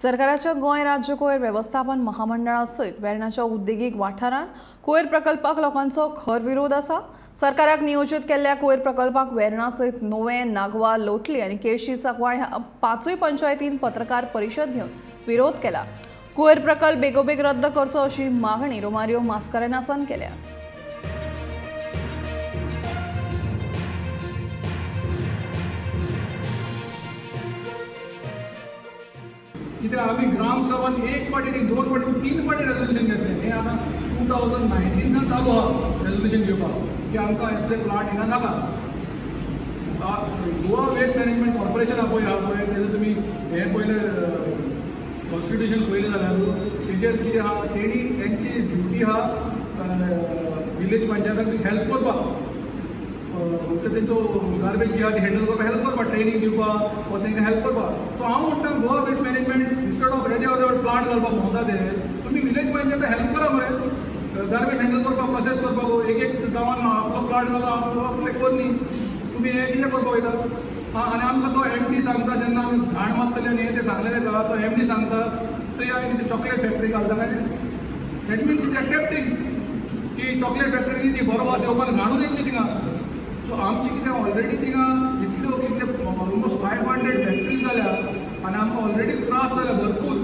सरकाराच्या गोंय राज्य कोयर वेवस्थापन महामंडळा सयत वेर्णाच्या उद्देगीक वाठारांत कोयर प्रकल्पाक लोकांचो खर विरोध आसा. सरकाराक नियोजीत केल्ल्या कोयर प्रकल्पाक वेर्णा सयत नुवें, नागवा, लोटली आनी केळशी सांकवाळ ह्या पांचूय पंचायतीन पत्रकार परिशद घेवन विरोध केला. कोयर प्रकल्प बेगोबेग रद्द करचो अशी मागणी रोमारियो मास्कारेन्हासान केल्या. कित्याक आमी ग्रामसभान एक पाटी न्ही, दोन पाटी, तीन पाटी रेजोल्युशन घेतलें. हें आतां 2019सान चालू आहा रेजोल्युशन घेवपाक की आमकां असले प्लांट हिंगा नाका. गोवा वेस्ट मॅनेजमेंट कॉर्पोरेशन आहा पळय, आहा पळय, तेजें तुमी हें पयलें, कॉन्स्टिट्युशन पळयलें जाल्यार तेजेर कितें आहा, तेणी तेंची ड्युटी आहा विलेज पंचायताक हेल्प करपाक, तेंचो गार्बेज जी आहा ती हँडल करपाक हेल्प करपाक, ट्रेनींग दिवपाक वा तांकां हेल्प करपाक. सो हांव म्हणटा, Goa waste management instead of येदे व्हड प्लांट घालपाक भोंवता ते, तुमी विलेज पंचायत हेल्प करा मरे गार्बेज हँडल करपाक, प्रोसेस करपाक. एक एक गांवान आपलो प्लांट घालो, आपलो आपले कर न्ही. तुमी हें कितें करपाक वयता? आं, आनी आमकां तो एमडी सांगता, जेन्ना आमी घाण मारतले आनी हें तें सांगलें ताका, तो एमडी सांगता थंय आमी कितें चॉकलेट फॅक्टरी घालता काय? That means is accepting की चॉकलेट फॅक्टरी ती बरो वास येवपाक घाणूच येतली थिंगा. सो आमची कितें ऑलरेडी थिंगा इतल्यो कितले ऑलमोस्ट 500 फॅक्टरीज जाल्या आनी आमकां ऑलरेडी त्रास जाल्या भरपूर.